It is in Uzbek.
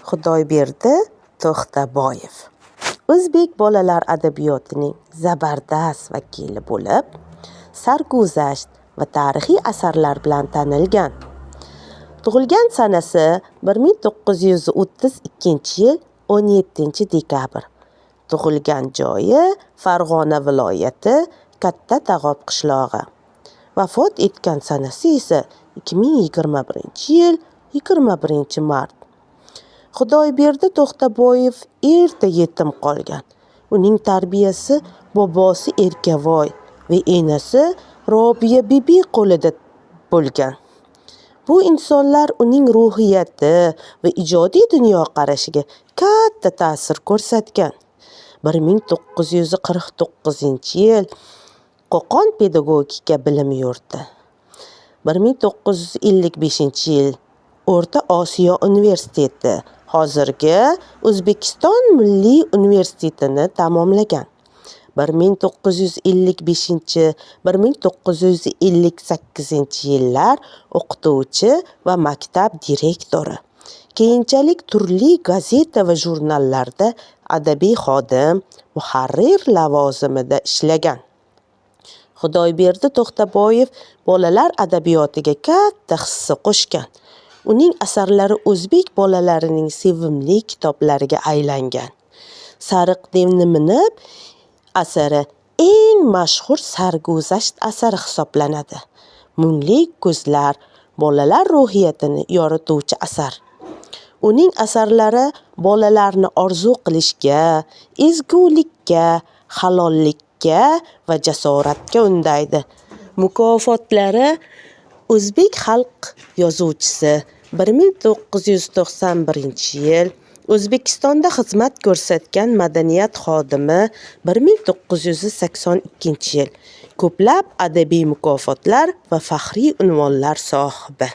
Xudoyberdi To'xtaboyev o'zbek bolalar adabiyotining zabardast vakili bo'lib, sarguzasht va tarixiy asarlar bilan tanilgan. Tug'ilgan sanasi 1932-yil 17-dekabr. Tug'ilgan joyi Farg'ona viloyati, Katta Tag'ob qishlog'i. Vafot etgan sanasi esa 2021-yil 21-mart. Xudoyberdi To'xtaboyev erta yetim qolgan. Uning tarbiyasi bobosi Erkavoy va enasi Robiya bibi qo'lida bo'lgan. Bu insonlar uning ruhiyati va ijodiy dunyoqarashiga katta ta'sir ko'rsatgan. 1949-yil Qo'qon pedagogika bilim yurti. 1955-yil O'rta Osiyo universiteti, hozirgi O'zbekiston Milliy universitetini tamomlagan. 1955-1958 yillar o'qituvchi va maktab direktori. Keyinchalik turli gazeta va jurnallarda adabiy xodim, muharrir lavozimida ishlagan. Xudoyberdi To'xtaboyev bolalar adabiyotiga katta hissa qo'shgan. Uning asarlari o'zbek bolalarining sevimli kitoblariga aylangan. "Sariq devni minib" asari eng mashhur sarguzasht asari hisoblanadi. "Mungli ko'zlar" bolalar ruhiyatini yorituvchi asar. Uning asarlari bolalarni orzu qilishga, ezgulikka, halollikka va jasoratga undaydi. Mukofotlari: O'zbek xalq yozuvchisi 1991-yil, O'zbekistonda xizmat ko'rsatgan madaniyat xodimi 1982-yil, ko'plab adabiy mukofotlar va faxriy unvonlar sohibi.